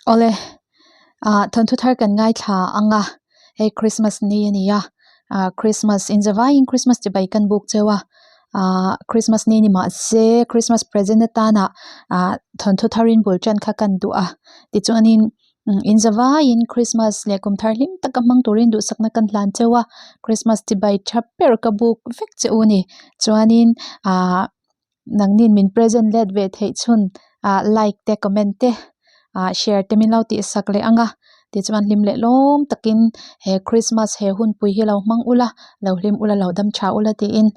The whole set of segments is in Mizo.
Awle, ah thawnthu thar kan ngaithla ang a, hei Christmas ni a ni a, ah Christmas inzavaiin Christmas chibai kan buk cheu a, ah Christmas ni ni mahse Christmas present atana ah thawnthu tharin bul tan kha kan duh a, tichuanin inzavaiin Christmas leh kum thar hlim taka hmang turin duhsakna kan hlan cheu a, Christmas chibai tha ber ka buk vek che u a ni, chuanin ah. Nangnin min present let ve theih chhun ah like te comment te ah share te min lo tih sak leh ang a tichuan hlim leh lawm takin he christmas he hunpui hi lo hmang ula lo hlim ula lo dam tha ula tiin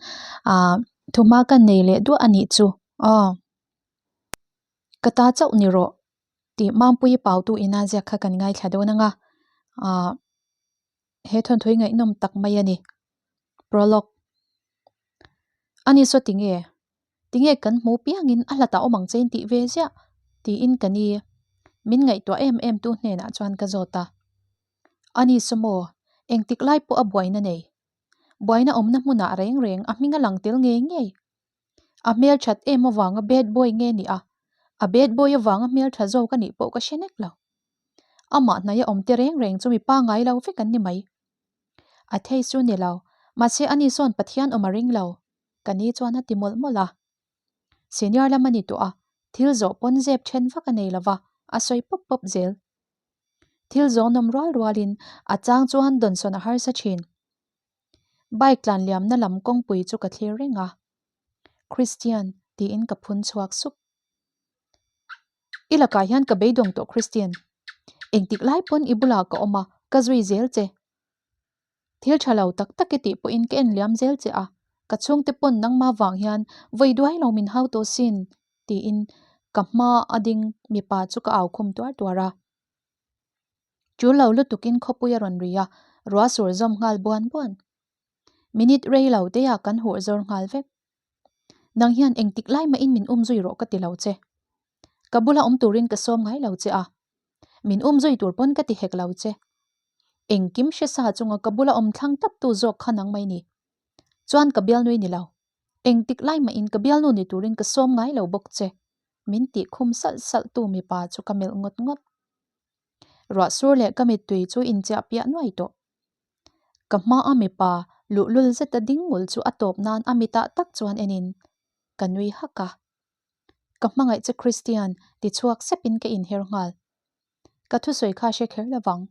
ah thuhma ka nei leh duah a nih chu aw ka ta chauh ni rawh tih Mampuii Pautu ina ziak kha kan ngaithla dawn ang a ah he thawnthawi ngaihnawm tak mai a ni prologue. Ani saw tinge? Tinge kan hmu piangin a hlatah awm ang che in tih ve ziah? tiin ka ni. Min ngaihtuah em em tu hnenah chuan ka zawt a. Ani saw maw? Engtik lai pawh a buaina nei. Buaina awmna hmunah reng reng a hming a lang tel ngei ngei. A hmelthat em avanga bad boy nge ni a? A bad boy avanga hmeltha zawk a nih pawh ka hre nek lo. Amah hnaia awm te reng reng chu mi pangai lo vek an ni mai. A thei chu ni lo, mahse ani sawn Pathian awm a ring lo, ka ni chuan a ti mawlh mawlh a. Senior lam a ni tawh a, thil zawh pawn zep then vak a nei lo va, a sawi pawp pawp zel. Thil zawnawm rual rualin a chang chuan dawnsawn a harsa thin. Bike tlan liamna lam kawngpui chu ka thlir reng a, Christian tiin ka phun chhuak sup. I lakah hian ka beidawng tawh Christian. Engtik lai pawn i bulah ka awm a, ka zui zel che. Thil tha lo tak tak i tih pawhin ka en liam zel che a, ka chhungte pawn nangmah vang hian vawi duai lo min hau tawh sin tiin ka hma a ding mipa chu ka au khum tuar tuar a. Tul lo lutukin khawpui a rawn ri a, ruah sur zawm nghal buan buan. Minute rei lo te ah kan huh zawr nghal vek. Nang hian engtik lai mahin min um zui rawh ka ti lo che. Ka bula awm turin ka sawm ngai lo che a. Min um zui tur pawn ka ti hek lo che. Engkim hre sa chunga ka bula awm thlang tap tu zawk kha nang mai ni. Chuan ka bialnui ni lo. Engtik lai mahin ka bialnu ni turin ka sawm ngai lo bawk che. Min tih khum salh salh tu mipa chu ka melh ngawt ngawt. Ruah sur leh ka mittui chu inchiah piah nuai tawh. Ka hma a mipa luhlul zeta ding ngul chu a tawp nan a mitah tak chuan enin ka nui hak a. Ka hmangaih che Christian ti chhuak sepin ka inher nghal. Ka thusawi kha hre kher lovang.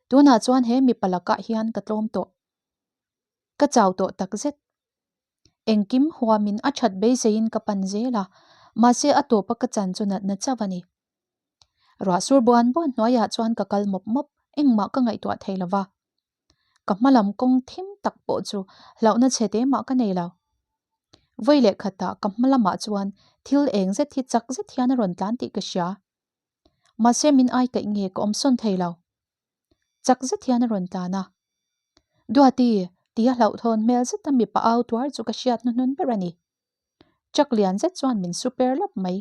Tunah chuan he mipa lakah hian ka tlawm tawh. Ka chau tawh takzet. Engkim huamin a that beiseiin ka pan zel a, mahse a tawpa ka chan chu natna chauh a ni. Ruah sur buan buan hnuaiah chuan ka kal mawp mawp, engmah ka ngaihtuah thei lo va. Ka hma lam kawng thim tak pawh chu hlauhna chhe te mah ka nei lo. Vawi leh khatah ka hma lamah chuan thil eng zet hi chak zet hian a rawn tlan tih ka hria. Mahse min ai kaih nge ka awm sawn thei lo. Chak zet hian a rawn tlan a. Duati, tia hlauhthawn hmel zeta mipa au tuar chu ka hriat hnuhnun ber a ni. Chak lian zet chuan min super lawp mai.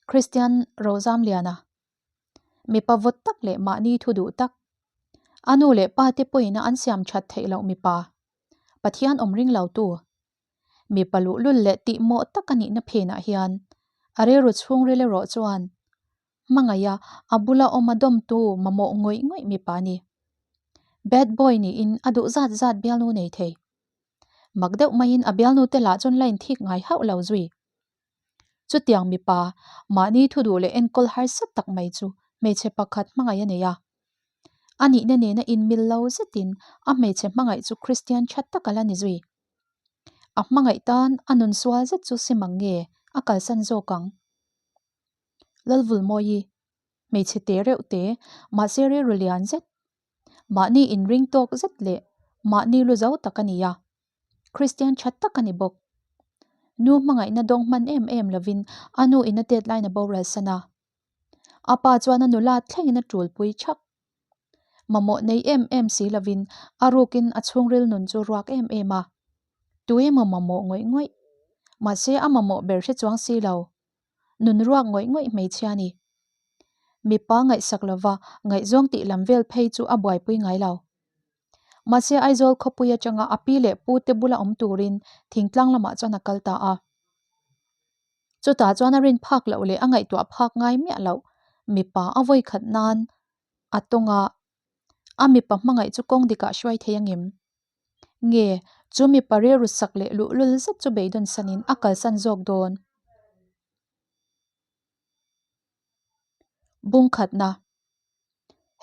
Kristian Rozamliana, mipa vawt tak leh mahni thu duh tak, a nu leh pa te pawhin a an siam that theih loh mipa, Pathian awm ring lo tu, mipa luhlul leh tihmawh tak a nihna phenah hian a rilru chhungril erawh chuan hmangaih a, a bula awm a dawmtu mamawh ngawih ngawih mipa a ni. Bad boy niin a duh zat zat bialnu nei thei. Mak deuh maiin a bialnu te lah chuan line thik ngai hauh lo zui. Chutiang mipa, mahni thu duh leh enkawl harsa tak mai chu hmeichhe pakhat hmangaih a nei a. A nihna nena inmil lo zetin a hmeichhe hmangaih chu Kristian tha tak a la ni zui. A hmangaih tan a nun sual zet chu sim ang nge a kalsan zawk ang? Lalvulmawi, hmeichhe te reuh te, mahse rilru lian zet, mahni inring tawk zet leh mahni lu zo tak a ni a. Kristian tha tak a ni bawk. Nu hmangaihna dawng hman em em lovin a nu in a tet lain a boral san a. A pa chuan a nula thlengin a tulpui thak. Mamawh nei em em si lovin a rukin a chhungril nun chu ruak em em a. Tu emaw mamawh ngawih ngawih. Mahse a mamawh ber hre chuang si lo. Nun ruak ngawih ngawih hmeichhia a ni. Mipa ngaihsak lova ngaihzawng tih lam vel phei chu a buaipui ngai lo. Mahse Aizawl khawpui atanga a pi leh pu te bula awm turin thingtlang lamah chuan a kal ta a. Chutah chuan a rin phak loh leh a ngaihtuah phak ngai miah loh mipa a vawi khat nan a tawng a, a mipa hmangaih chu kawng dikah hruai thei angem? Nge chu mipa rilru sak leh luhlul zet chu beidawn sanin a kalsan zawk dawn? Bung khatna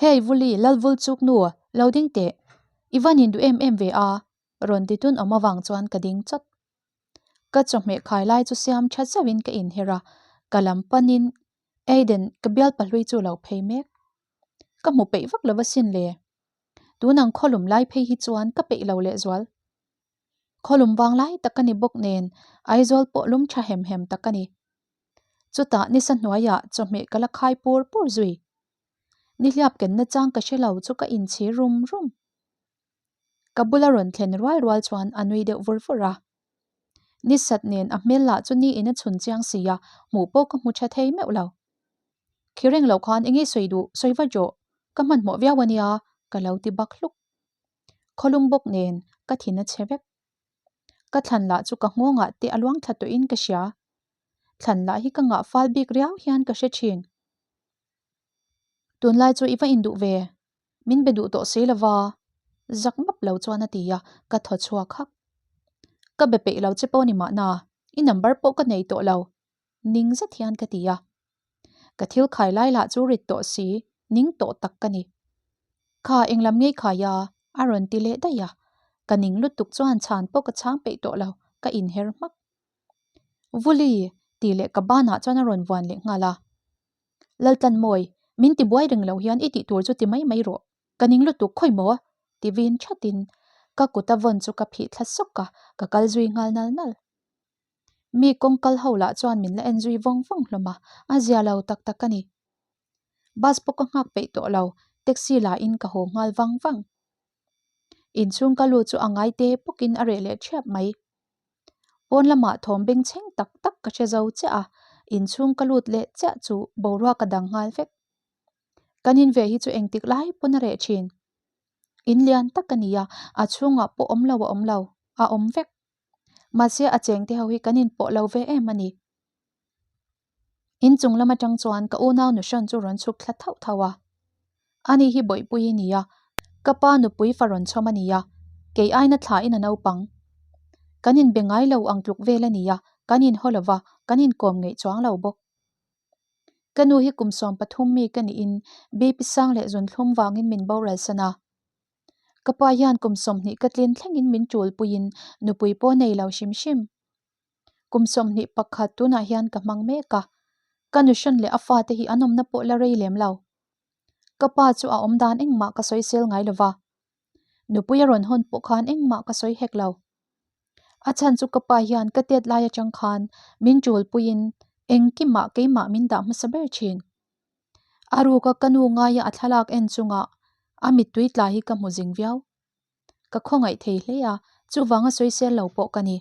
Hey Vuli, Lalvul chuk nu, lo ding teh. I van induh em em ve a, rawn ti tun awm avang chuan ka ding chawt. Ka chawhmeh khai lai chu siam tha zeuhin ka inher a, ka lam panin Aiden ka bial pahlui chu lo phei mek. Ka hmu peih vak lo asin le. Tunang khawlum lai phei hi chuan ka peih lo lehzual. Khawlum vang lai tak a ni bawk nen Aizawl pawh lum tha hem hem tak a ni. Chutah nisa hnuaiah chawhmeh ka la khai pur pur zui. Nihliap kenna chang ka hre lo chu ka inchhir rum rum. Ka bula rawn thlen rual rual chuan a nui deuh vur vur a. Nisat nen a hmel lah chu niin a chhun chiang si a, hmuh pawh ka hmu tha thei meuh lo. Khi reng lo khan enge sawi duh, sawi va rawh, ka hmanhmawh viau a nia, ka lo ti bak hluk. Khawlum bawk nen ka thin a chhe vek. Ka thlan lah chu ka nghawngah te a luang thla tawhin ka hria. Thlan lah hi ka ngah fal bik riau hian ka hre thin. Tunlai chu i va induh ve, Min be duh tawh si lova, zak map lo chuan a ti a, ka thaw chhuak hak. Ka be peih lo che pawh ni mahna, i number pawh ka nei tawh lo, ning zet hian ka ti a. Ka thil khai lai lah chu rit tawh si, ning tawh tak ka ni. Kha englam ngei khai a, a rawn ti leh daih a, ka ning lutuk chuan chhan pawh ka chhang peih tawh lo, ka inher hmak. Vuli! tih leh ka banah chuan a rawn vuan leh nghal a. Laltlanmawi, min ti buai reng lo hian i tih tur chu ti mai mai rawh, ka ning lutuk khawi maw? ti vin thatin ka kut a vawn chu ka phih thla sawk a, ka kal zui nghal nal nal. Mi kawng kal ho lah chuan min la en zui vawng vawng hlawm a, a zia lo tak tak a ni. Bus pawh ka nghak peih tawh lo, taxi la in ka haw nghal vang vang. Inchhung ka lut chu a ngai te bawkin a reh leh thiap mai. Pawn lamah thawm bengchheng tak tak ka hre zo chiah a, inchhung ka lut leh chiah chu boruak a dang nghal vek. Kan in ve hi chu engtik lai pawn a reh thin. In lian tak a ni a, a chhungah pawh awm lo a awm lo, a awm vek. Mahse a chengte ho hi kan inpawh lo ve em a ni. In chung lam atang chuan ka unau nuhrawn chu rawn chhuk thla thauh thauh a. Ani hi bawihpui i ni a, ka pa nupui fa rawn chhawm a ni a, kei aina thlain a naupang. Kan inbe ngai lo ang tluk vel a ni a, kan inhaw lo va, kan inkawm ngeih chuang lo bawk. Ka nu hi kum 13 mi ka niin BP sang leh zunthlum vangin min boral san a. Ka pa hian kum 20 ka tlin thlengin min ṭulpuiin nupui pawh nei lo hrim hrim. Kum 21 tunah hian ka hmang mek a, ka nuhrawn leh a fate hi an awmna pawh la rei lem lo. Ka pa chu a awm dan engmah ka sawi sel ngai lo va, nupui a rawn hawn pawh khan engmah ka sawi hek lo. A chhan chu ka pa hian ka tet lai atang khan min ṭulpuiin engkimah keimah min dah hmasa ber ṭhin. A ruka ka nu ngaia a thlalak en chungah a mittui tla hi ka hmu zing viau. Ka khawngaih thei hle a, chuvanga sawisel lo pawh ka ni.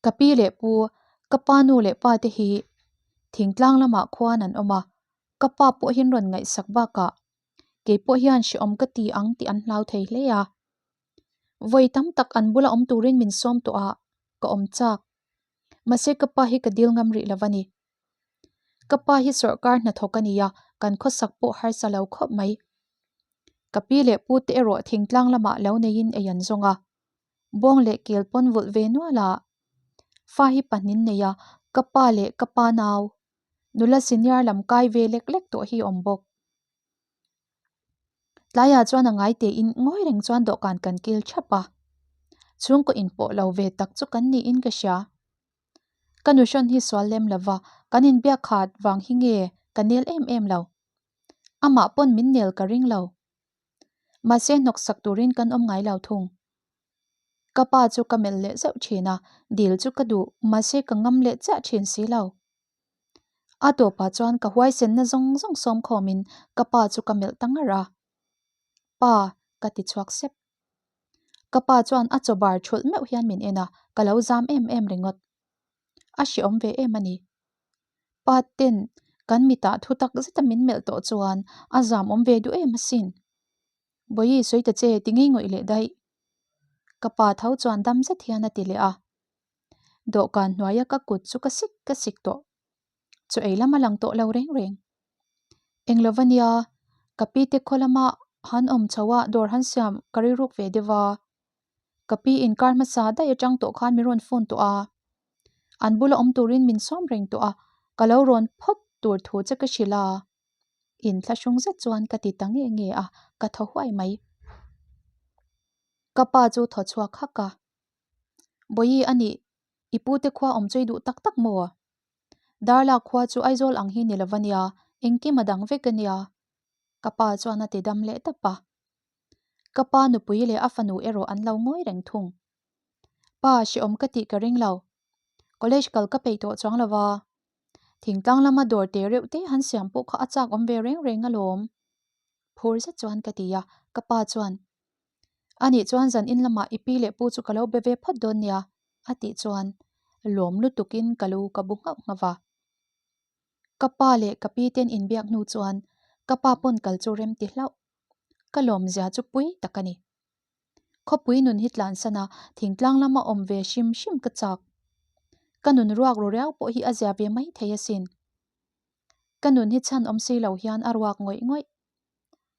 Ka pi leh pu, ka pa nu leh pa te hi thingtlang lamah khuan an awm a, ka pa pawh hian rawn ngaihsak bakah kei pawh hian hrehawm ka ti ang tih an hlau thei hle a. Vawi tam tak an bula awm turin min sawm tawh a, ka awm chak. Mahse ka pa hi ka dil ngam rih lo a ni. Ka pa hi sawrkar hnathawk a ni a, kan khawsak pawh harsa lo khawp mai. Ka pi leh pu te erawh thingtlang lamah lo neiin ei an zawng a. Bawng leh kel pawn vulh ve nual a. Fa hi pahnin nei a, ka pa leh ka pa nau, nula senior lam kai ve lek lek tawh hi awm bawk. Tlaiah chuan a ngai tein ngawi reng chuan dawhkan kan kil thap a. Chhungkaw inpawh lo ve tak chu kan niin ka hria. Ka nuhrawn hi sual lem lova, kan inbiak khat vang hi nge ka nel em em lo. Amah pawn min nel ka ring lo. Mahse hnawksak turin kan awm ngai lo thung. Ka pa chu ka melh leh zeuh thin a, dil chu ka duh, mahse ka ngam leh chiah thin si lo. A tawpah chuan ka huaisenna zawng zawng sawm khawmin ka pa chu ka melh ta ngar a. Pa, ka ti chhuak sep. Ka pa chuan a chaw bar thulh meuh hian min en a, ka lo zam em em ringawt. A hrehawm ve em a ni. Pa ten kan mitah thu tak zeta min melh tawh chuan a zam awm ve duh em asin. Bawihi sawi ta che ti ngei ngawih leh daih. Ka pa tho chuan dam zet hian a ti leh a. Dawhkan hnuaia ka kut chu ka sik ka sik tawh. Chaw ei lam a lang tawh lo reng reng. Eng lo va nia, ka pi te khaw lama han awm chho a dawr han siam ka rilruk ve deuh a. Ka pi inkar hmasa daih atang tawh khan min rawn phone tawh a. An bula awm turin min sawm reng tawh a, ka lo rawn phawt tur thu che ka hrilh a. Inthlahrung zet chuan ka ti ta nge nge a, ka thaw huai mai. Ka pa chu thaw chhuak hak a. Bawihi a nih, i pute khua awm chu i duh tak tak maw? Darlak khua chu Aizawl ang hi ni lo va nia, engkim a dang vek a nia. Ka pa chuan a ti dam leh tap a. Ka pa nupui leh a fanu erawh an lo ngawi reng thung. Pa, hrehawm ka tih ka ring lo. College kal ka peih tawh chuang lo va. Thingtlang lama dawr te reuh te han siam pawh kha a chak awm ve reng reng alawm. Phur zet chuan ka ti a, ka pa chuan, Anih chuan zan in lamah i pi leh pu chu ka lo be ve phawt dawn nia, a tih chuan lawm lutukin ka lu ka bu nghauh nghauh va. Ka pa leh ka pi ten inbiak hnu chuan ka pa pawn kal chu rem ti hlauh. Ka lawmzia chu pui tak a ni. Khawpui nun hi tlansan a, thingtlang lama awm ve hrim hrim ka chak. Ka nun ruak ru riau pawh hi a zia ve mai thei asin. Ka nun hi chhan awm si lo hian a ruak ngawih ngawih.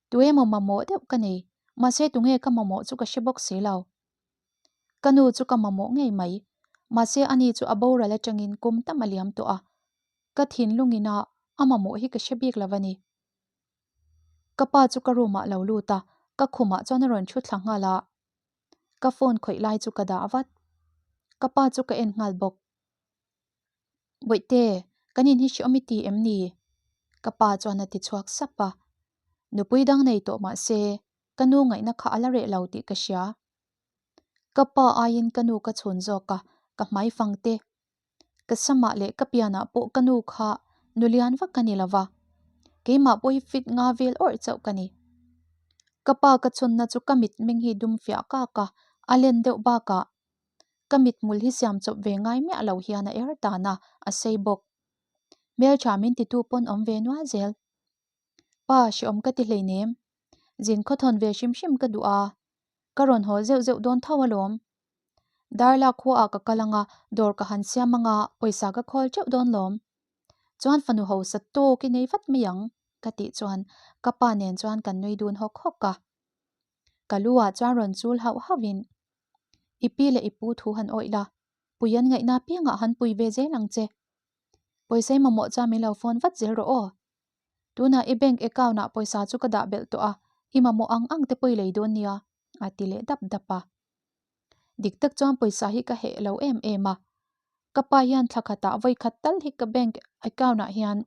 Tuemaw mamawh deuh ka nei, mahse tunge ka mamawh chu ka hre bawk si lo. Ka nu chu ka mamawh ngei mai, mahse ani chu a boral atangin kum tam a liam tawh a, ka thinlung ina a mamawh hi ka hre bik lo a ni. Ka pa chu ka room ah lo lut a, ka khumah chuan a rawn thu thla nghal a, ka phone khawih lai chu ka dah vat. Ka pa chu ka en nghal bawk. Bawihte, kan in hi hreawm i ti em ni? Ka pa chuan a ti chhuak sap a. Nupui dang nei tawh mah se, ka nu ngaihna kha a la reh lo tih ka hria. Ka pa aiin ka nu ka chhun zawk a, ka hmai fang te. Ka samah leh ka pianah pawh ka nu kha nu lian vak ka ni lo va, keimah pawh hi fit nga vel awrh chauh ka ni. Ka pa ka chhunna chu ka mitmeng hi dum fiah kak a, a len deuh bakah ka mithmul hi siam chawp ve ngai miah lo hian a er tan a, a sei bawk. Hmeltha min titu pawn awm ve nual zel. Pa, hreawm ka ti hleinem. Zin khawthawn ve hrim hrim ka duh a, ka rawn haw zeuh zeuh dawn tho alawm. Darlak khuaah ka kal anga dawr ka han siam anga pawisa ka khawl teuh dawn lawm. Chuan fanu hausa tawk i nei vat mai ang, ka tih chuan ka pa nen chuan kan nui dun hawk hawk a. Ka lu ah chuan rawn chul hauh hauh in, I pi leh i pu thu han awih la, pui an ngaihna apiangah han pui ve zel ang che. Pawisa i mamawh chuan min lo phone vat zel rawh aw. Tunah i bank account ah pawisa chu ka dah belh tawh a, i mamawh ang ang te pawh i lei dawn nia, a ti leh dap dap a. Dik tak chuan pawisa hi ka heh lo em em a, ka pa hian thla khatah vawi khat tal hi ka bank account ah hian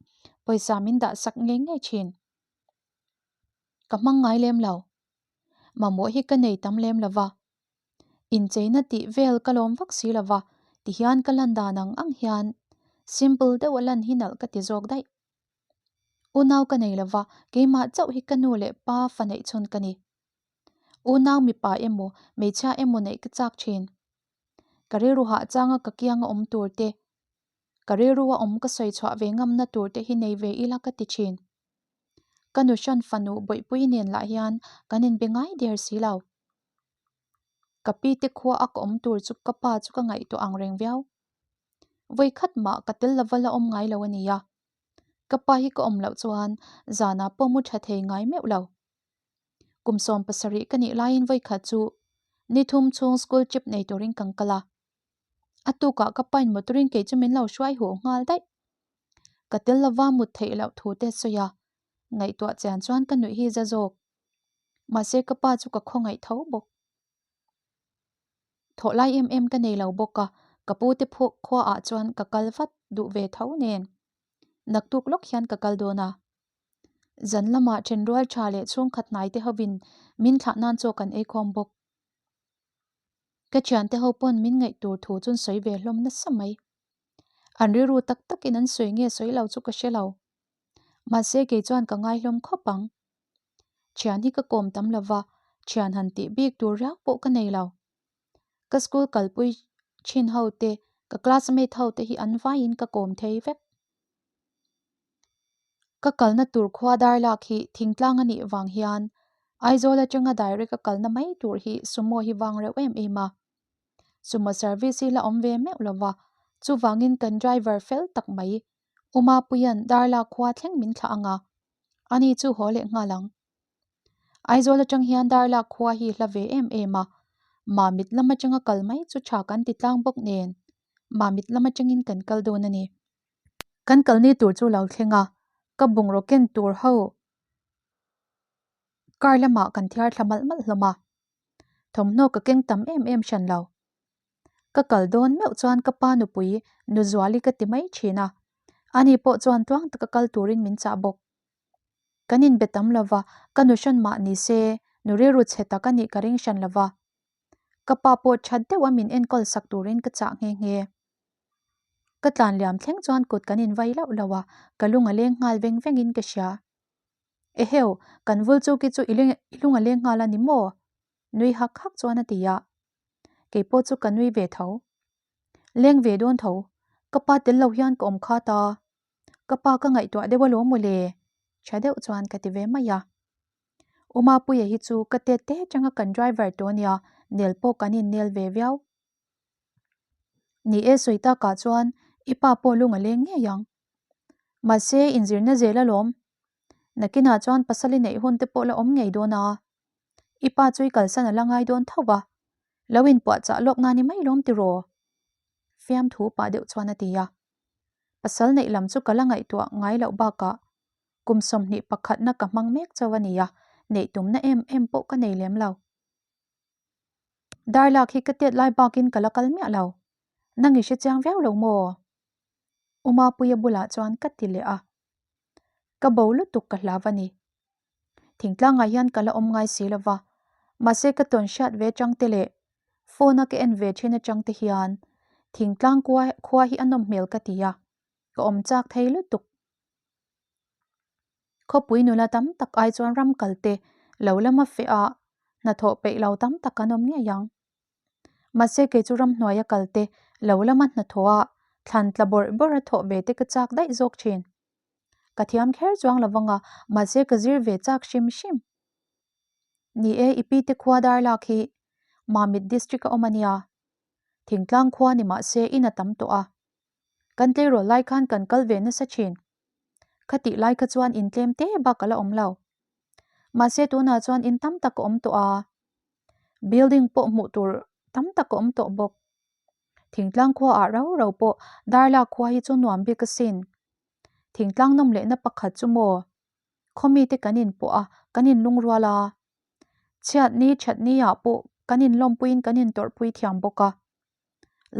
pawisa min dah sak ngei ngei thin. Ka hmang ngai lem lo. Mamawh hi ka nei tam lem lo va. Incheina tih vel ka lawm vak si lo va, tihian ka lan dan ang ang hian simple deuh a lan hi nalh ka ti zawk daih. Unau ka nei lo va, keimah chauh hi ka nu leh pa fa neih chhun ka ni. Unau mipa emaw hmeichhia emaw neih ka chak thin. Ka rilru hah changa ka kianga awm tur te, ka rilru a awm ka sawi chhuah ve ngamna tur te hi nei ve ila ka ti thin. Ka nu hran fanu bawihpui nen lah hian kan inbe ngai der si lo. Ka pi te khua a ka awm tur chu ka pa chu ka ngaihtuah ang reng viau. Vawi khat mah ka tel lova la awm ngai lo a nia. Ka pa hi ka awm loh chuan zanah pawh mu tha thei ngai meuh lo. Kum 70 ka nih laiin vawi khat chu ni thum chhung school trip nei turin kan kal a. A tukah ka pain motorin kei chu min lo hruai huh nghal daih. Ka tel lova mut theih loh thu te sawi a, ngaihtuah chian chuan ka nuih hi za zawk. Mahse ka pa chu ka khawngaih tho bawk. Thawh lai em em ka nei lo bawk a, ka pu te phuak khuaah chuan ka kal vat duh ve tho nen. Naktuk lawk hian ka kal dawn a. Zan lamah thenrual tha leh chhungkhat hnai te hovin min thlah nan chaw kan ei khawm bawk. Ka thiante ho pawn min ngaih tur thu chuan sawi ve hlawm nasa mai. An rilru tak takin an sawi nge sawi lo chu ka hre lo. Mahse kei chuan ka ngai hlawm khawp ang. Thian hi ka kawm tam lo va, thian han tih bik tur riau pawh ka nei lo. Ka school kalpui thin ho te, ka classmate ho te hi an vaiin ka kawm thei vek. Ka kalna tur khua dar lak hi thingtlang a nih vang hian Aizawl atanga direct a kalna mai tur hi sumo hi vang reuh em em a. Sumo service hi la awm ve meuh lo va. Chuvangin kan driver fel tak mai U Mapuia'n Darla khua thleng min thlah ang a, ani chu haw leh nghal ang. Aizawl atang hian Darla khua hi hla ve em em a, Mamit lam atanga kal mai chu tha kan ti tlang bawk nen Mamit lam atangin kan kal dawn a ni. Kan kalni tur chu lo thleng a, ka bungraw ken tur ho car lamah kan thiar thla malh malh hlawm a, thawmhnaw ka keng tam em em hran lo. Ka kal dawn meuh chuan ka pa nupui Nuzuali ka ti mai thin a, ani pawh chuan tluang taka kal turin min chah bawk. Kan inbe tam lova, ka nu hran mah ni se, nu rilru chhe tak a nih ka ring hran lova. Ka pa pawh that deuh a min enkawl sak turin ka chah nghe nghe. Ka tlan liam thleng chuan kut kan invai lauh lauh a, ka lung a leng nghal veng vengin ka hria. Eheu, kan vul chu ki chu i lung a leng nghal a ni maw? Nui hak hak chuan a ti a. Kei pawh chu ka nui ve tho. Leng ve dawn tho, ka pa tel lo hian ka awm kha ta. Ka pa ka ngaihtuah deuh alawm mawle, tha deuh chuan ka ti ve mai a. U Mapuia hi chu ka tet te atanga kan driver tawh ania, nel pawh kan innel ve viau. Ni e sawi takah chuan i pa pawh lung a leng ngei ang. Mahse inzirna zel alawm. Nakinah chuan pasal i neih hun te pawh la awm ngei dawn a. I pa chu i kalsan a la ngai dawn tho va, lo inpuahchah lawk na ni mai lawm tiraw? Fiamthu pah deuh chuan a ti a. Pasal neih lam chu ka la ngaihtuah ngai loh bakah kum 21 na ka hmang mek chauh a ni a, neih tumna em em pawh ka nei lem lo. Darlak hi ka tet lai bakin ka la kal miah lo. Nang i hre chiang viau lo maw? U Mapuia bulah chuan ka ti leh a. Ka bo lutuk ka hlau a ni. Thingtlangah hian ka la awm ngai si lo va, mahse ka tawn hriat ve chang te leh phone a ka en ve thin atang te hian thingtlang khua hi a nawm hmel ka ti a, ka awm chak thei lutuk. Khawpui nula tam tak ai chuan ram kal te lo lama feh a, hnathawh peih lo tam tak an awm ngei ang. Mahse kei chu ramhnuaia kal te lo lama hnathawh a, thlan tla bawrh bawrh a thawh ve te ka chak daih zawk thin. Ka thiam kher chuang lo vang a, mahse ka zir ve chak hrim hrim. Ni e, i pi te khua dar lak hi Mamit district a awm a nia. Thingtlang khua ni mahse in a tam tawh a. Kan tleirawl lai khan kan kal ve nasa thin. Khatih lai kha chuan in tlem te bak a la awm lo. Mahse tunah chuan in tam tak a awm tawh a. Building pawh hmuh tur tam tak a awm tawh bawk. Thingtlang khua ah rau rau pawh Darlak khua hi chu nuam bik asin. Thingtlang nawm lehna pakhat chu maw? Khawmi te kan inpawh a, kan inlungrual a. Chhiatni thatni ah pawh kan inlawmpuiin kan intawrhpui thiam bawk a.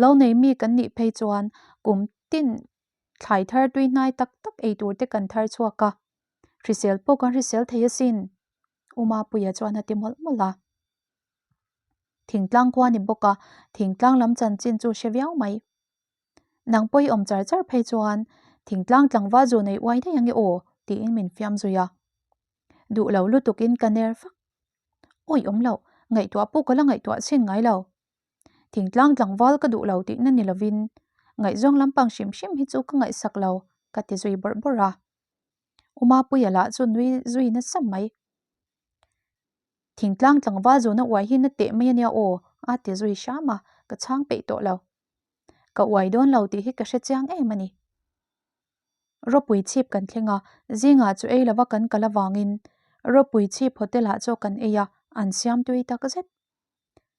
Lo nei mi kan nih phei chuan kum tin thlai thar tui hnai tak tak ei tur te kan thar chhuak a, hrisel pawh kan hrisel thei asin, U Mapuia chuan a ti mawlh mawlh a. Thingtlang khua ni bawk a, thingtlang lam chanchin chu hre viau mai. Nang pawh i awm char char phei chuan thingtlang tlangval zu nei uai daih ange aw tiin min fiam zui a. Duh lo lutukin ka ner vak. Awi awm loh, ngaihtuah pawh ka la ngaihtuah chhin ngai lo. Thingtlang tlangval ka duh lo tihna ni lovin ngaihzawng lampang hrim hrim hi chu ka ngaihsak lo ka ti zui bawrh bawrh a. U Mapuia lah chu nui zui nasa mai. Thingtlang tlangval zuna uai hi na teh mai ania aw a ti zui hram a, ka chhang peih tawh lo. Ka uai dawn lo tih hi ka hre chiang em a ni. Ropui chhip kan thleng a, zingah chu ei lova kan kal avangin Ropui chhip hotel ah chaw kan ei a, an siam tui tak zet.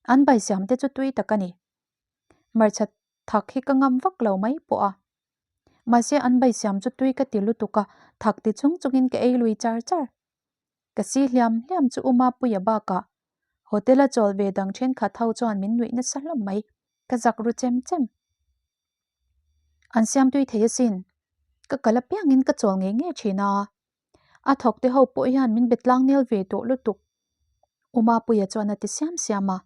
An bai siam te chu tui tak a ni. Hmarcha thak hi ka ngam vak lo mai pawh a. Mahse an bai siam chu tui ka ti lutuk a, thak ti chung chungin ka ei lui char char. Ka si hliam hliam chu U Mapuia bakah hotel a chawl ve dang thenkhat ho chuan min nuih nasa hlawm mai, ka zak ru chem chem. An siam tui thei asin, ka kal apiangin ka chawl ngei ngei thin a. A thawk te ho pawh hian min be tlang nel ve tawh lutuk. U Mapuia chuan a ti siam siam a,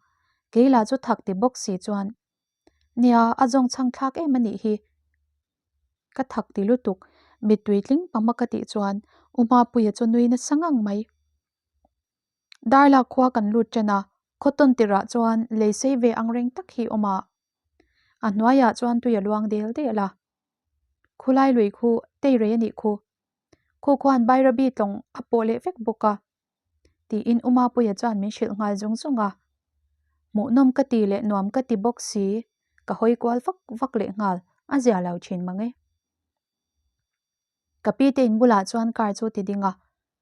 kei lah chu thak ti bawk si chuan, Nia, a zawng chhang thlak em a nih hi. Ka thak ti lutuk, mittui tling pam a ka tih chuan U Mapuia chu nui nasa ngang mai. Darlak khua kan lut ṭan a, khaw tawn tirah chuan lei sei ve ang reng tak hi awm a. A hnuaiah chuan tui a luang del del a. Khulai lui khu teirei a nih khu. Khu khuan Bairabi tlawng a pawh leh vek bawk a. Tiin U Mapuia chuan min hrilh nghal zung zung a. Hmuhnawm ka ti leh nuam ka ti bawk si, ka hawi kual vak vak leh nghal. A zia lo thin mang e. Ka pi te in bulah chuan car chu ti ding a,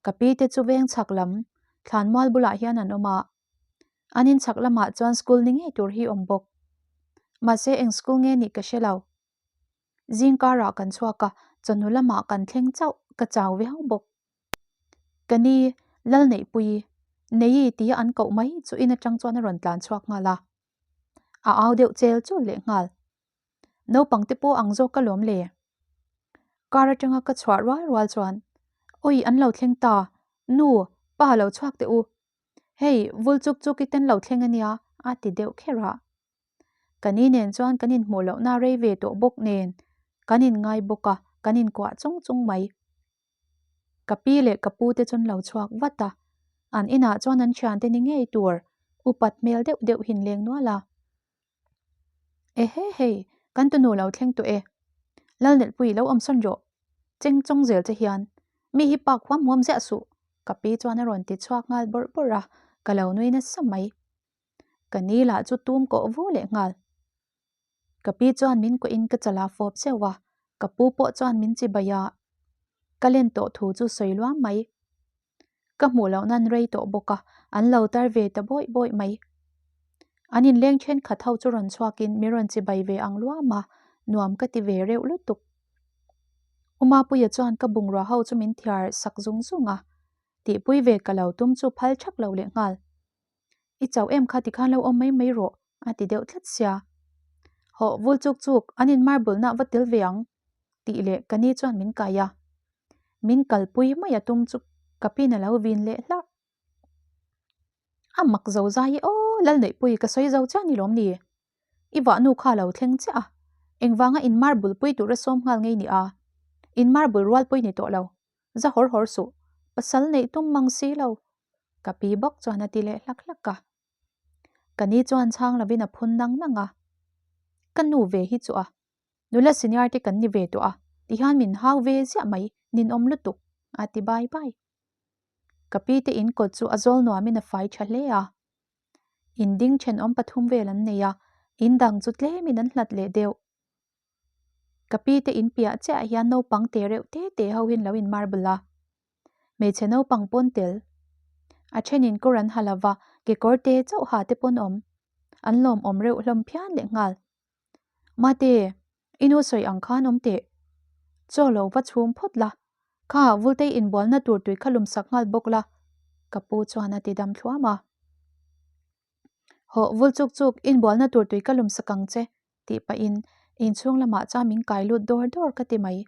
ka pi te chu veng chhak lam thlanmual bulah hian an awm a. An in chhak lamah chuan school ni ngei tur hi awm bawk. Mahse eng school nge nih ka hre lo. Zing karah kan chhuak a, chawhnu lamah kan thleng chauh, ka chau viau bawk. Ka ni, Lalneihpuii, Neii tia an koh mai chu in atang chuan a rawn tlan chhuak nghal a. A au deuh chel chul leh nghal. Naupang te pawh ang zawk ka lawm le. Car atanga ka chhuah rual rual chuan, Awi an lo thleng ta, nu, pa lo chhuak teh u. Hei, vul chuk chuk i ten lo thleng a nia, a ti deuh kher a. Ka ni nen chuan kan inhmuh lohna rei ve tawh bawk nen, kan inngai bawk a, kan inkuah chung chung mai. Ka pi leh ka pu te chuan lo chhuak vat a, an inah chuan an thiante ni ngei tur upat hmel deuh deuh hin leng nual a. Ehe hei, kan tunu lo thleng tawh e. Lalnelhpui lo awm sawn rawh. Cheng chawng zel che hian mi hi pak huam huam ziah suh, ka pi chuan a rawn ti chhuak nghal bawrh bawrh a, ka lo nui nasa mai. Ka ni lah chu tum kawh vu leh nghal. Ka pi chuan min kuahin ka chala fawp zeuh a, ka pu pawh chuan min chi bai a, ka len tawh thu chu sawi luam mai. Ka hmuh loh nan rei tawh bawk a, an lo tar ve ta bawih bawih mai. An inleng thenkhat ho chu rawn chhuakin min rawn chi bai ve ang luam a, nuam ka ti ve reuh lutuk. U Mapuia chuan ka bungrua ho chu min thiar sak zung zung a, tihpui ve ka lo tum chu phal thak lo lehnghal. I chauh em kha tikhan lo awm mai mai rawh, a ti deuh tlat sia. Hawh vul chuk chuk, an in marble na va tel ve ang, tih leh ka ni chuan min kai a. Min kalpui mai a tum chu ka pin a lo vin leh hlah. A mak zo zai i aw, Lalneihpui ka sawi zo chiah ni lawm ni? I vahnu kha a lo thleng chiah a, engvanga in marble pui tura sawm nghal ngei ni a? In marble rualpui ni tawh lo, za hawr hawr suh, pasal neih tum mang si lo, Ka pi bawk chuan a ti leh hlak hlak a. Ka ni chuan chhang lovin a phun nang nang a. Ka nu ve hi chu a, nula senior te kan ni ve tawh a, tihian min hau ve ziah mai, ninawm lutuk, a ti bai bai. Ka pi te in kawt chu a zawl nuamin a fai tha hle a. In ding thenawm pathum vel an nei a, in dang chu tlemin an hlat leh deuh. Ka pi te in piah chiah hian naupang te reuh te te ho hin lo in marble a. Hmeichhe naupang pawn tel. A thenin kawr an ha lova, kekawr te chauh ha te pawn awm. An lawmawm reuh hlawm phian leh nghal. Mate, i nu sawi ang khan awm teh. Chaw lo va chhum phawt la. Kha Vultei inbualna tur tui kha lum sak nghal bawk la, ka pu chuan a ti dam thluam a. Hawh, vul chuk chuk, inbualna tur tui ka lum sak ang che, tih pahin inchhung lamah chuan min kai lut dawr dawr ka ti mai.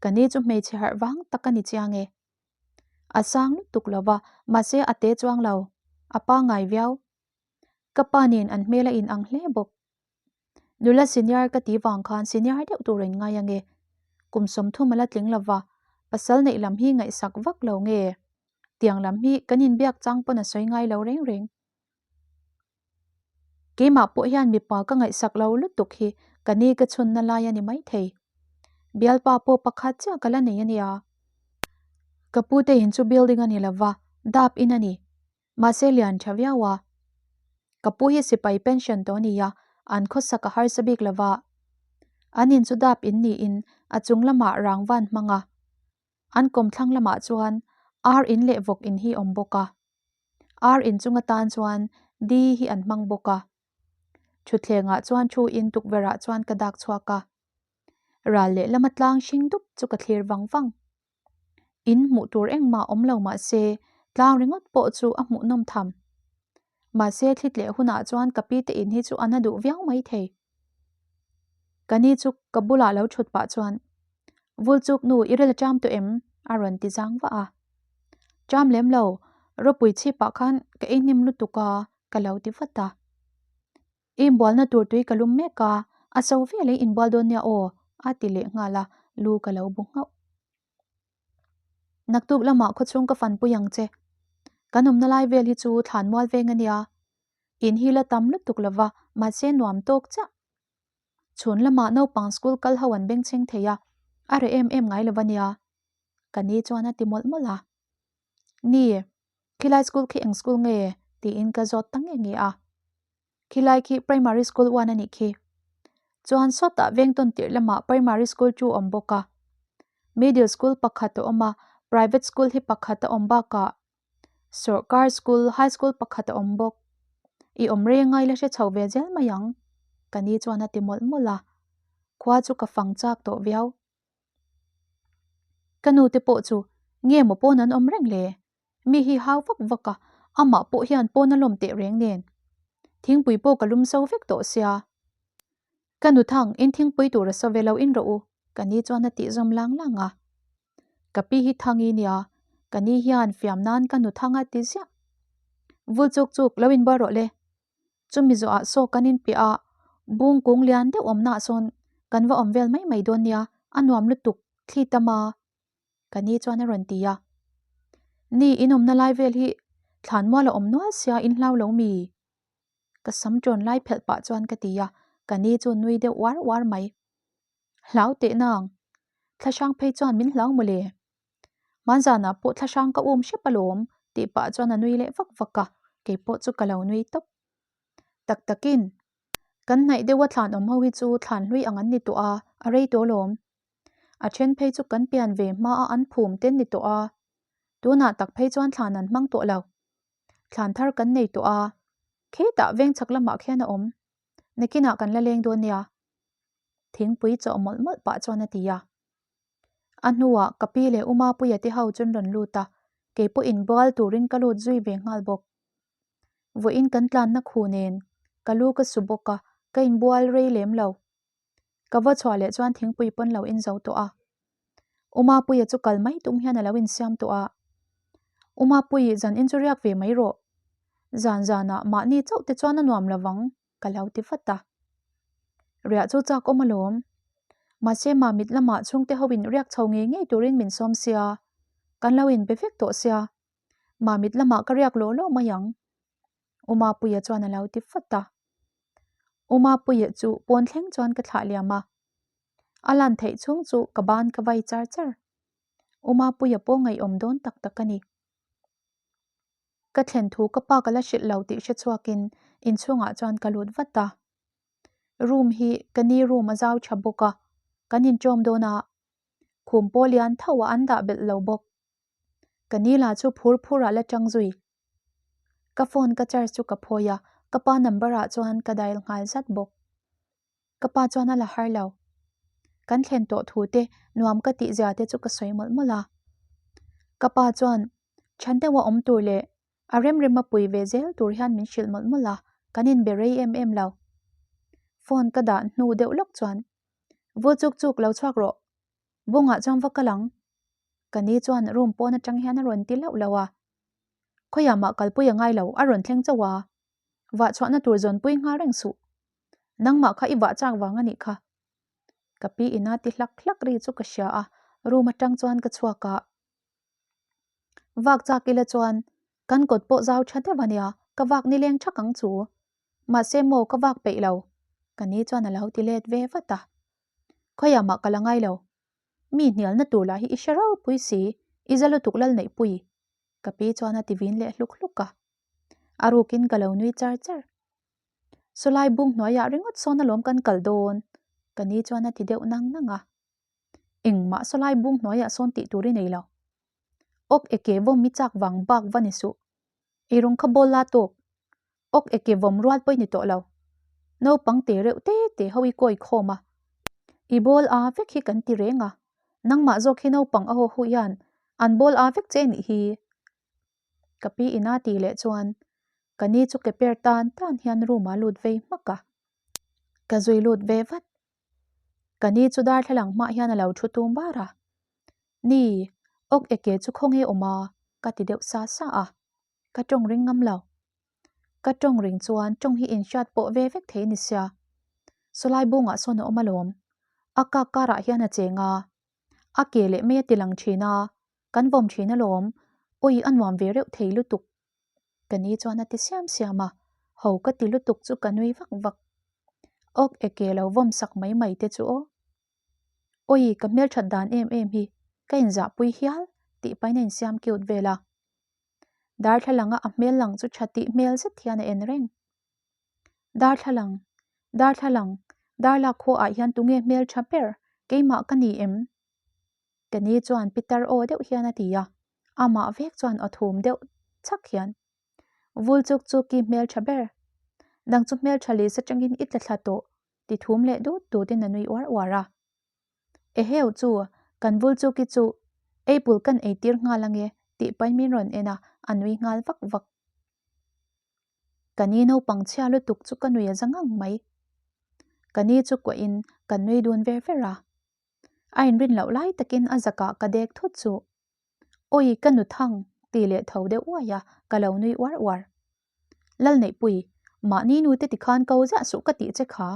Ka ni chu hmeichhe harh vang tak a ni chiang e. A sang lutuk lo va, mahse a te chuang lo. A pangngai viau. Ka pa nen an hmel a inang hle bawk. Nula senior ka ti vang khan senior deuh tur in ngai ange. Kum 30 a la tling lo va, pasal neih lam hi ngaihsak vak lo nge? Tiang lam hi kan inbiak chang pawn a sawi ngai lo reng reng. Keimah pawh hian mipa ka ngaihsak lo lutuk hi ka ni ka chhunna lai a ni maithei. Bialpa pawh pakhat chiah ka la nei a nia. Ka pute in chu building a ni lova, dap in a ni. Mahse lian tha viau a. Ka pu hi sipai pension tawh a ni a, an khawsak a harsa bik lova. An in chu dap in niin a chung lamah rangvan hmang a. An kawmthlang lamah chuan ar in leh vawk in hi awm bawk a. Ar in chung atan chuan di hi an hmang bawk a. Thutthlengah chuan thu in tukverhah chuan ka dak chhuak a. Ral lehlam a tlang hring dup chu ka thlir vang vang. In hmuh tur engmah awm lo mah se tlang ringawt pawh chu a hmuhnawm tham. Mahse thli tleh hunah chuan ka pi te in hi chu a na duh viau mai thei. Ka ni chu ka bulah lo thut pah chuan, Vulchuk nu i rel a cham tawh em? a rawn ti zang vah a. Cham lem lo, ropui chhipah khan ka ei hnim lutuk a, ka lo ti vat a. I inbualna tur tui ka lum mek a, a so vel ei inbual dawn nia aw, a ti leh nghal a, lu ka lo bu nghauh. Naktuk lamah khawchhung ka fanpui ang che. Kan awmna lai vel hi chu thlan mual veng a nia. In hi la tam lutuk lova, mahse nuam tawk chiah. Chhun lamah naupang school kal ho an bengchheng thei a, a reh em em ngai lova nia. Ka ni chuan a ti mawlh mawlh a. Ni, khilai school khi eng school nge? tiin ka zawt ta nge nge a. Khilai khi primary school one a nih khi. Chuan sawtah veng tawn tirh lamah primary school chu a awm bawk a. Middle school pakhat a awm a, private school hi pakhat a awm bakah sawrkar school, high school pakhat a awm bawk. I awm reng a i la hre chho ve zel mai ang, ka ni chuan a ti mawlh mawlh a. Khua chu ka fang chak tawh viau. Ka nu te pawh chu nge maw pawn an awm reng le? Mi hi hau vak vak a, amah pawh hian pawn a lawm teh reng nen. Thingpui pawh ka lum so vek tawh sia. Ka nu thang, in thingpui tur a so ve lo in rawh u, ka ni chuan a tih zawm lang lang a. Ka pi hi thangi nia, ka ni hian fiam nan ka nu thang a ti ziah. Vul chuk chuk, lo inbual rawh le. Chumi zawhah saw kan inpiah a, bung kung lian deuh awmnaah sawn kan va awm vel mai mai dawn nia, a nuam lutuk, thli tam a. Ka ni chuan a rawn ti a. Ni, in awmna lai vel hi thlan mual a awm nual sia, in hlau lo mi? Ka sam ṭawn lai phelh pah chuan ka ti a, ka ni chu nui deuh uar uar mai. Hlau teh nang, thlahrang phei chuan min hlau mawle. Hmanzanah pawh thlahrang ka um hrep alawm tih pah chuan a nui leh vak vak a, kei pawh chu ka lo nui tawp. Tak takin, kan hnaih deuha thlan awm ho hi chu thlan hlui ang an ni tawh a, a rei tawh alawm. A then phei chu kan pian ve hmaa an phum te an ni tawh a, tunah tak phei chuan thlan an hmang tawh lo. Thlan thar kan nei tawh a, khitah veng chhak lamah khian a awm. Nakinah kan la leng dawn nia. Thingpui chawh mawlh mawlh pah chuan a ti a. A hnuah ka pi leh Uma Puia te ho chuan rawn lut a, kei pawh inbual turin ka lut zui ve nghal bawk. Vawiin kan tlanna khu nen ka lu ka su bawk a, ka inbual rei lem lo. Ka va chhuah leh chuan thingpui pawn lo in zo tawh a. Uma Puia chu kal mai tum hian a lo insiam tawh a. Uma Pui, zan in chu riak ve mai rawh. Zan zanah mahni chauh te chuan a nuam lo vang. ka lo ti vat a. Riah chu chak awm alawm. Mahse Mamit lamah chhungte ho in riak chho ngei ngei turin min sawm sia, kan lo inbe vek tawh sia. Mamit lamah ka riak lawh lawh mai ang. U Mapuia chuan a lo ti vat a. U Mapuia chu pawn thleng chuan ka thlah liam a. A lan theih chhung chu ka ban ka vai char char. U Mapuia pawh ngaihawm dawn tak tak a ni. Ka thlen thu ka pa ka la hrilh lo tih hre chhuakin inchhungah chuan ka lut vat a. Room hi ka ni room a zau tha bawk a, kan inṭawm dawn a, khum pawh lian tho ah an dah belh lo bawk. Ka ni lah chu phur phur ah la ṭang zui. Ka phone ka charge chu ka phawi a, ka pa number ah chuan ka dial nghal zat bawk. Ka pa chuan a la har lo. Kan thlen tawh thu te, nuam ka tih zia te chu ka sawi mawlh mawlh a. Ka pa chuan than deuha awm tur leh a rem rema pui ve zel tur hian min hrilh mawlh mawlh a, kan inbe rei em em lo. Phone ka dah hnu deuh lawk chuan, Vul chuk chuk lo chhuak rawh, bungah chuan va kal ang. Ka ni chuan room pawn atang hian a rawn ti lauh lauh a. Khawiah mah kalpui a ngai lo, a rawn thleng chauh a. Vah chhuahna tur zawnpui nghal reng suh. Nangmah kha i vah chak vang a nih kha. Ka pi ina ti hlak hlak ri chu ka hria a, room atang chuan ka chhuak a. Vak chak ila chuan kan kawt pawh zau tha deuh a nia, ka vak nileng thak ang chu. Mahse maw ka vak peih lo, ka ni chuan a lo ti let ve vat a. Khawiah mah ka la ngai lo. Mi hnialna tur lah hi i hre ropui si, i za lutuk lal neihpui. Ka pi chuan a ti vin leh hluk hluk a. A rukin ka lo nui char char. Sawlai bung hnuaiah ringawt sawn alawm kan kal dawn, ka ni chuan a ti deuh nang nang a. Engmah sawlai bung hnuaiah sawn tih tur i nei lo. Awk eke vawm i chak vang bak va ni suh. Eirawng kha bawl la tawk. Awk eke vawm rual pawh i ni tawh lo. Naupang te reuh te te ho i kawi khawm a. I bawl a vek hi kan ti reng a. Nangmah zawk hi naupang a haw hu hian an bawl a vek che nih hi. Ka pi ina tih leh chuan ka ni chu ke per tan tan hian room ah lut vei hmak a, ka zui lut ve vat. Ka ni chu darthlalang hmah hian a lo thu tum bar a, Ni, awk eke chu khawnge awm a? ka ti deuh sa sa a, ka tawng ring ngam lo. Ka tawng ring chuan tawng hi inhriat pawh ve vek thei ni sia. Sawlai bungah sawn a awm alawm, a kak karah hian a cheng a, a ke leh mai a ti lang thin a, Kan vawm thin alawm, awi a nuam ve reuh thei lutuk. Ka ni chuan a ti siam siam a, ho ka ti lutuk chu ka nui vak vak. Awk eke lo vawm sak mai mai te chu aw. Awi ka hmelthat dan em em hi, ka inzahpui hial tih pahin a insiam cute vel a. Darthlalanga a hmel lang chu tha tih hmel zet hian a en reng. Darthlalang, darthlalang, Darlak khuaah hian tunge hmeltha ber? Keimah ka ni em? Ka ni chuan pitar aw deuh hian a ti a, amah vek chuan aw thum deuh chhak hian, Vul chuk chu ki hmeltha ber. Nang chu hmeltha lisa tangin i tla thla tawh, ti thum leh dut dutin a nui uar uar a. Eheu chu, kan vul chuki chu apple kan eitir nghal ange tih pahin min rawn en a, a nui nghal vak vak. Ka ni naupang chhia lutuk chu ka nui a za ngang mai. Ka ni chu kuahin kan nui dun ver ver a. A inrin loh lai takin a zakah ka dek thut chu. Awi ka nu thang tih leh tho deuh uai a, ka lo nui uar uar. Lalneihpui, mahni nute tikhan ko ziah suh ka tih che kha,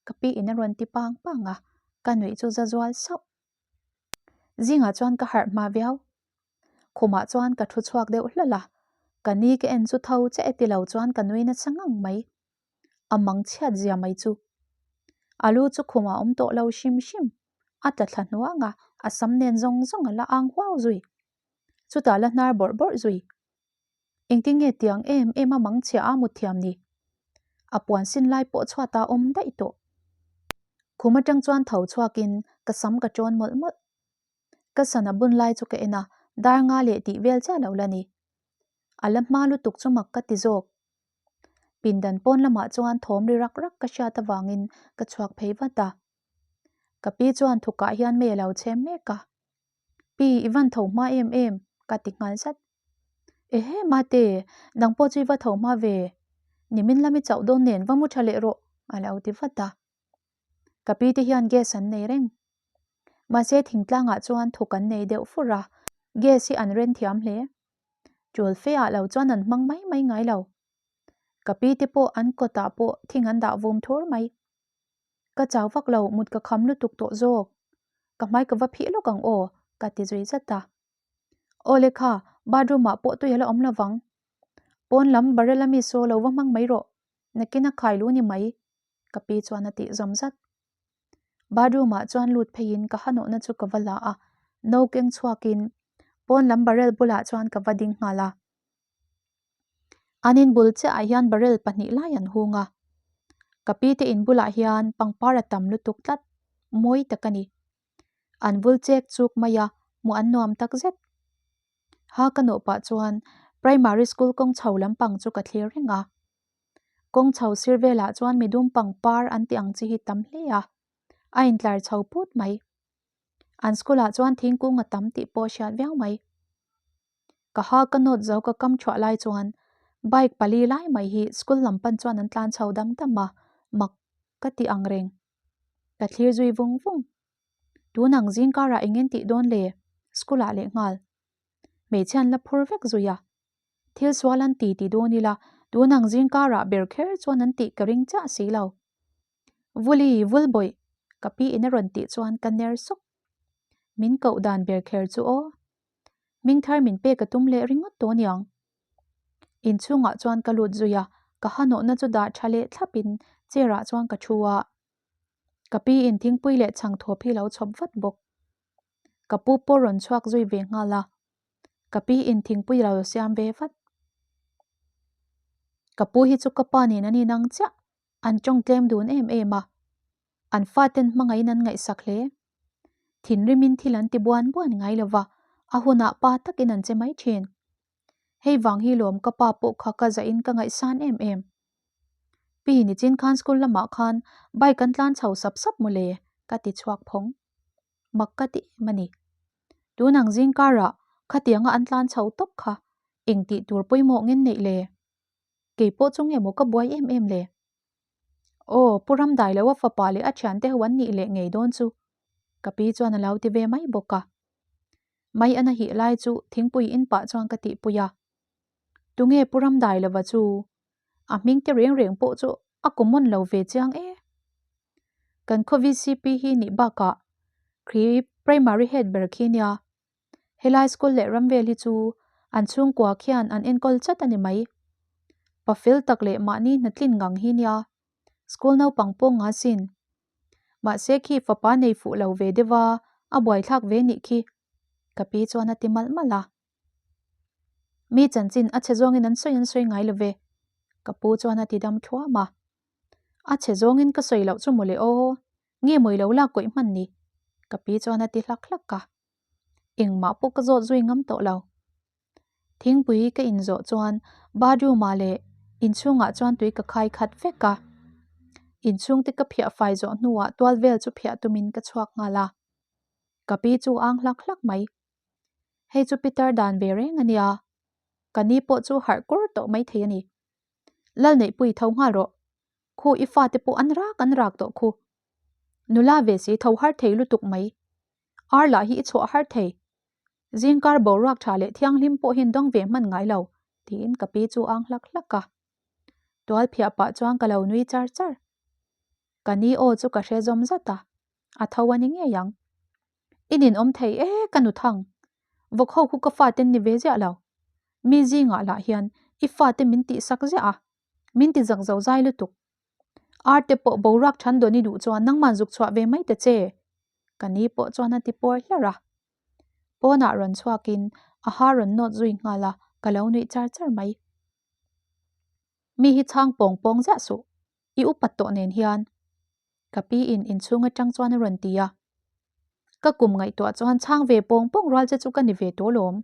ka pi in a rawn ti pang pang a, ka nuih chu za zual sauh. Zingah chuan ka harh hma viau. Khumah chuan ka thu chhuak deuh hlawlh a, ka ni ka en chu tho che e ti lo chuan ka nui nasa ngang mai. A mang chhiat zia mai chu. A lu chu khumah awm tawh lo hrim hrim, a tla thla hnuang a, a sam nen zawng zawng a la ang huau zui. Chutah la hnar bawrh bawrh zui. Engtin nge tiang em em a mang chhia a mut thiam ni? A puan sin lai pawh chhuat a awm daih tawh. Khum atang chuan tho chhuakin ka sam ka tawn mawlh mawlh. Ka sana bun lai chu ka en a, dar nga leh tih vel chiah lo la ni. A la hma lutuk chu mak ka ti zawk. Pindan pawn lamah chuan thawm ri rak rak ka hriat avangin ka chhuak phei vat a. Ka pi chuan thukah hian mei a lo chhem mek a. Pi, i van tho hma em em, ka ti nghal zat. Ehe mate, nang pawh chu i va tho hma ve. Nimin lam i chauh dawn nen va mu tha leh rawh, a lo ti vat a. Ka pi te hian gas an nei reng. Mahse thingtlangah chuan thuk an nei deuh fur a, gas hi an ren thiam hle. Tul fe ah lo chuan an hmang mai mai ngai lo. Ka pi te pawh an kawtah pawh thing an dah vum thur mai. Ka chau vak lo, mut ka kham lutuk tawh zawk. Ka hmai ka va phih lawk ang aw, ka ti zui zat a. Aw le kha, bathroom ah pawh tui a la awm lovang. Pawn lam barrel a mi saw lo va hmang mai rawh, nakin a khai lu ni mai, ka pi chuan a tih zawm zat. Bathroom ah chuan lut pheiin ka hanawhna chu ka va la a, no keng chhuakin pawn lam barrel bulah chuan ka va ding nghal a. An in bul chiah ah hian barrel pahnih lai an hung a, ka pi te in bulah hian pangpar a tam lutuk tlat, mawi tak a ni. An vul chek chuk mai a, hmuh an nuam tak zet. Ha ka nawh pah chuan primary school kawng chho lampang chu ka thlir reng a. Kawng chho sir velah chuan midum pangpar an tih ang chi hi tam hle a, a intlar chho put mai. An school ah chuan thingkung a tam tih pawh a hriat viau mai. Ka ha ka nawt zo ka kam thuah lai chuan bike pali lai mai hi school lam pan chuan an tlan chho dam dam a, mak ka ti ang reng. Ka thlir zui vung vung. Tun ang zing karah eng en tih dawn le? School ah leh nghal. Hmeichhia an la phur vek zui a. Thil sual an ti ti dawn ila tun ang zing karah ber kher chuan an tih ka ring chiah si lo. Vuli, vul bawih! Ka pi in a rawn tih chuan ka ner sawk. Min koh dan ber kher chu aw. Hming thar min pek a tum leh ringawt tawh aniang. Inchhungah chuan ka lut zui a, ka hanawhna chu dah tha leh thlapin chair ah chuan ka thu a. Ka pi in thingpui leh chhang thawp hi lo chhawp vat bawk. Ka pu pawh rawn chhuak zui ve nghal a, ka pi in thingpui lo siam ve vat. Ka pu hi chu ka pa nen an inang chiah, an tawng tlem dun em em a. An faten hmangaihin an ngaihsak hle. Thinrimin thil an ti buan buan ngai lo va, a hunah pa takin an che mai thin. Hei vang hi lawm ka pa pawh kha ka zahin ka ngaihsan em em. Pi nichin khan school lamah khan bike an tlan chho sap sap mawle ka ti chhuak phawng. Mak ka ti em a ni. Tun ang zing karah khatianga an tlan chho tawp kha eng tih tur pawimawh ngen neih le? Kei pawh chu nge maw ka buai em em le? Aw, Pu Ramdailoa fapa leh a thiante ho an nih leh ngei dawn chu, ka pi chuan a lo ti ve mai bawk a. Mai a na hih lai chu thingpui in pah chuan ka tihpui a. Tunge Pu Ramdailova chu? A hming te reng reng pawh chu a common lo ve chiang e. Kan khaw VCP hi nih bakah Kri Primary Head ber khi nia. Helai school leh ram vel hi chu an chhungkua khian an enkawl chat a ni mai. Pa fel tak leh mahni hnatlin ngang hi nia school naupang pawh nga sin. Mahse khi fapa nei fuh lo ve deuh a, a buaithlak ve nih khi. Ka pi chuan a ti malh malh a. Mi chanchin a chhe zawngin an sawi an sawi ngai lo ve. Ka pu chuan a ti dam thluam a. A chhe zawngin ka sawi loh chu mawle aw, nge mawi lo lak kawih hman ni? Ka pi chuan a ti hlak hlak a. Engmah pawh ka zawt zui ngam tawh lo. Thingpui ka inzawh chuan bathroom ah leh inchhungah chuan tui ka khai khat vek a. Inchhungte ka phiah fai zawh hnuah tual vel chu phiah tumin ka chhuak nghal a. Ka pi chu ang hlak hlak mai. Hei chu Peter dan ve reng a nia. Ka ni pawh chu harh kur tawh mai thei a ni. Lal neihpui tho nghal rawh. Khu i fate pawh an rak an rak tawh khu. Nula ve si tho har thei lutuk mai. Ar lah hi i chhuah har thei. Zingkar boruak tha leh thianghlim pawh hian dawng ve hman ngai lo, tiin ka pi chu ang hlak hlak a. Tual phiah pah chuan ka lo nui char char. Ka ni aw chu ka hre zawm zat a, a tho a ni ngei ang. I ninawm thei e ka nu thang. Vawk ho khu ka fate an ni ve ziah lo. Mi zingah lah hian i fate min tihsak ziah a, min ti zak zo zai lutuk. Arte pawh boruak than dawn i duh chuan nangman zuk chhuah ve mai ta che. Ka ni pawh chuan a ti puar hlarh a. Pawnah rawn chhuakin a ha rawn nawt zui nghal a, ka lo nuih char char mai. Mi hi chhang pawng pawng ziah suh, i upat tawh nen hian. Ka pi in inchhung atang chuan a rawn ti a. Ka kum ngaihtuah chuan chhang ve pawng pawng rual che chu ka ni ve tawh lawm.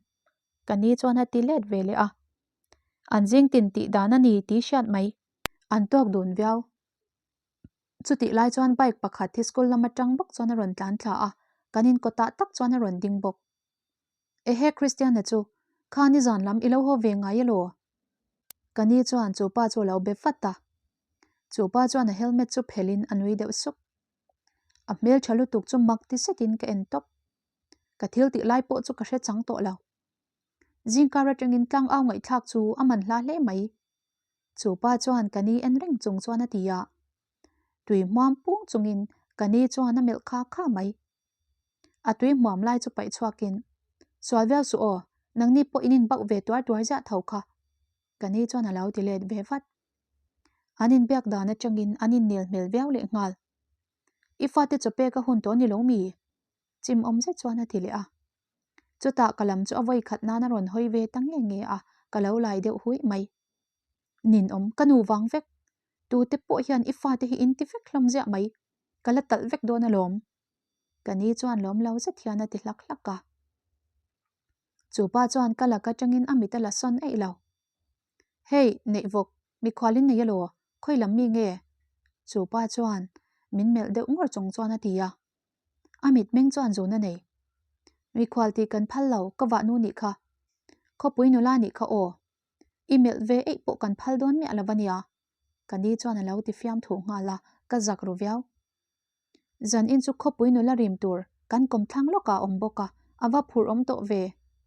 Ka ni chuan a ti let ve leh a. An zing tin tih dan a ni tih hriat mai. An tuak dun viau. Chutih lai chuan bike pakhat hi school lam atang bawk chuan a rawn tlan thla a, kan inkawtah tak chuan a rawn ding bawk. Ehe Christiana chu, kha nizan lam i lo haw ve ngai elaw? Ka ni chuan chu pa chu a lo be vat a. Chu pa chuan a helmet chu phelhin a nui deuh suk. A hmel tha lutuk chu mak ti setin ka en tawp. Ka thil tih lai pawh chu ka hre chang tawh lo. Zingkar atangin tlang au ngaihthlak chu a man hla hle mai. Chu pa chuan ka ni en reng chung chuan a ti a. Tui hmuam pung chungin ka ni chuan a melh kha kha mai. A tui hmuam lai chu paih chhuakin, Sual viau suh aw, nangni pawh in inbauh ve tuar tuar ziah tho kha. Ka ni chuan a lo ti let ve vat. An inbiak dan atangin an innel hmel viau leh nghal. I fate chaw pek a hun tawh ni lo mi? Chim awm zet chuan a ti leh a. Chutah ka lam chu a vawi khat nan a rawn hawi ve ta nge nge a, ka lo lai deuh huih mai. Ninawm, ka nu vang vek. Tute pawh hian i fate hi in ti vek hlawm ziah mai. Ka la talh vek dawn alawm. Ka ni chuan lawm lo zet hian a ti hlak hlak a. Chu pa chuan ka lak atangin a mit a la sawn eih lo. Hei, neih vawk, mikhual in nei elaw? Khawi lam mi nge? Chu pa chuan min melh deuh ngawr chung chuan a ti a. A mitmeng chuan zun a nei. Mikhual tih kan phal lo, ka vahnu nih kha. Khawpui nula nih kha aw. I melh ve eih pawh kan phal dawn miah lo a nia. Ka ni chuan a lo ti fiam thuh nghal a, ka zak ru viau. Zan in chu khawpui nula rim tur kan kawm thlang lawkah a awm bawk a, a va phur awm tawh ve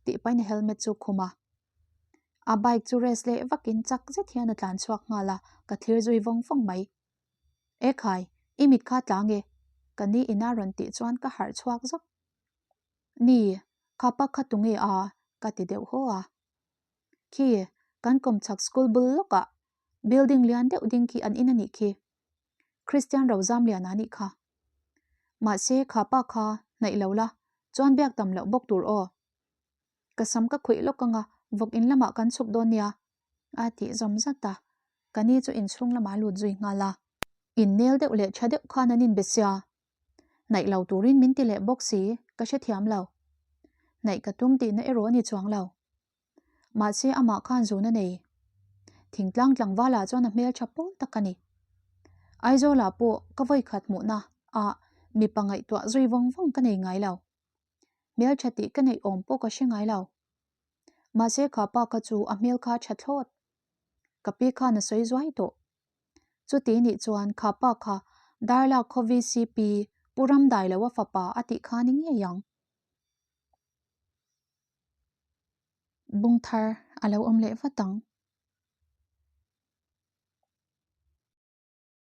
tih pahin a helmet chu khum a. A bike chu race leh vakin chak zet hian a tlan chhuak nghal a, ka thlir zui vawng vawng mai. E khai, i mit kha tlang e, ka ni ina rawn tih chuan ka harh chhuak zawk. Ni, kha pa kha tunge a? ka ti deuh haw a. Khi, kan kawmchhak school bul lawkah building lian deuh ding khi an in a nih khi. Christian Rozamliana a nih kha. Mahse, kha pa kha hnaih lo la, chuan biak tam loh bawk tur aw. Ka sam ka khuih lawk anga vawk in lamah kan chhuk dawn nia a tih zawm zat a, ka ni chu inchhung lamah a lut zui nghal a. Innel deuh leh tha deuh khan an inbe sia, hnaih lo turin min ti leh bawk si, ka hrethiam lo. Hnaih ka tum tihna erawh a ni chuang lo. Mahse amah khan zun a nei. Thingtlang tlangvalah chuan a hmeltha pawl tak a ni. Aizawlah pawh ka vawikhat hmuhna ah mipa ngaihtuah zui vawng vawng ka nei ngai lo. Hmeltha tih ka neih awm pawh ka hre ngai lo. Mahse kha pa kha chu a hmel kha a tha thlawt. Ka pi khan a sawi zuai tawh. Chuti nih chuan kha pa kha Darlak khaw VCP Pu Ramdailoa fapa a tih kha ni ngei ang. Bung thar a lo awm leh vat ang.